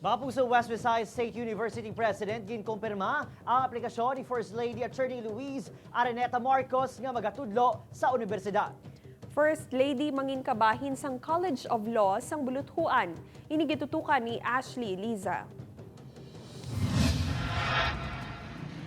Mapug sa West Visayas State University President, ginkumpirma ang aplikasyon ni First Lady Attorney Luis Araneta Marcos nga magatudlo sa universidad. First Lady mangin kabahin sang College of Law sang Buluthuan. Ini gitutukan ni Ashley Liza.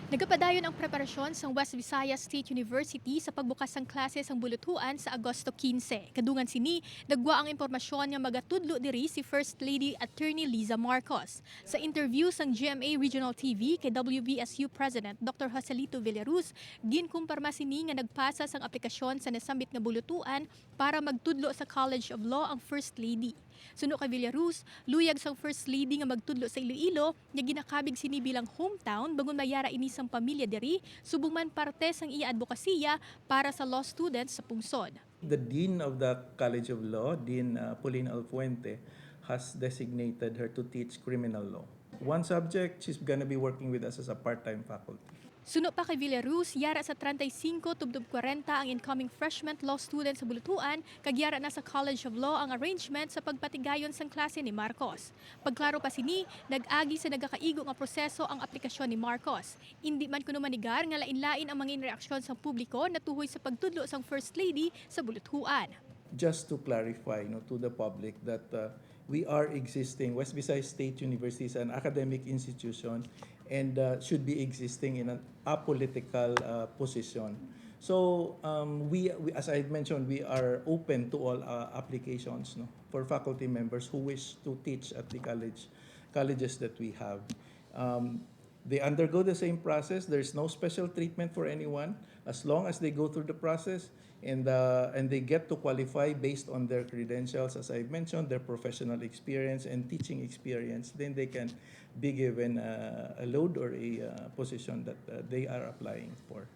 Nagapadayon ang preparasyon sa West Visayas State University sa pagbukas ng klase sang Buluthuan sa Agosto 15. Kadungan sini, nagwa ang impormasyon nga magatudlo diri si First Lady Attorney Liza Marcos. Sa interview sang GMA Regional TV kay WVSU President Dr. Joselito Villaruz, ginkumpirma sini nga nagpasa sang aplikasyon sa nasambit nga Buluthuan para magtudlo sa College of Law ang First Lady. Suno kay Villaruz, luyag sang First Lady nga magtudlo sa Iloilo, nga ginakabig sini bilang hometown bangon mayara ini sang pamilya diri, subong man parte sang iya advokasya para sa law students sa pungsod. The Dean of the College of Law, Dean Pauline Alfuente, has designated her to teach criminal law. One subject, she's gonna be working with us as a part-time faculty. Suno pa kay Villaruz, yara sa 35 tubtob 40 ang incoming freshman law student sa Buluthuan, kag yara na sa College of Law ang arrangement sa pagpatigayon sang klase ni Marcos. Pagklaro pa sini, nag-agi sa nagakaigo nga proseso ang aplikasyon ni Marcos. Indi man kuno manigar nga lain-lain ang mga reaksyon sa publiko na tuhoy sa pagtudlo sang First Lady sa Buluthuan. Just to clarify, no, to the public that we are existing, West Visayas State University is an academic institution and should be existing in an apolitical position. So we, as I mentioned, we are open to all applications, no, for faculty members who wish to teach at the colleges that we have. They undergo the same process. There's no special treatment for anyone as long as they go through the process and they get to qualify based on their credentials, as I mentioned, their professional experience and teaching experience. Then they can be given a load or a position that they are applying for.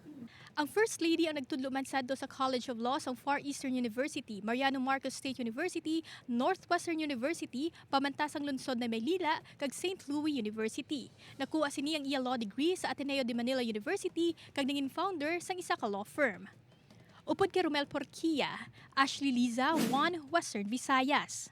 Ang First Lady ang nagtudlo man sadto sa College of Law sa Far Eastern University, Mariano Marcos State University, Northwestern University, Pamantasang Lungsod na Maynila, kag St. Louis University. Nakuha sini ang iya law degree sa Ateneo de Manila University kag nangin founder sang isa ka law firm. Upod kay Romel Porquia, Ashley Liza, One Western Visayas.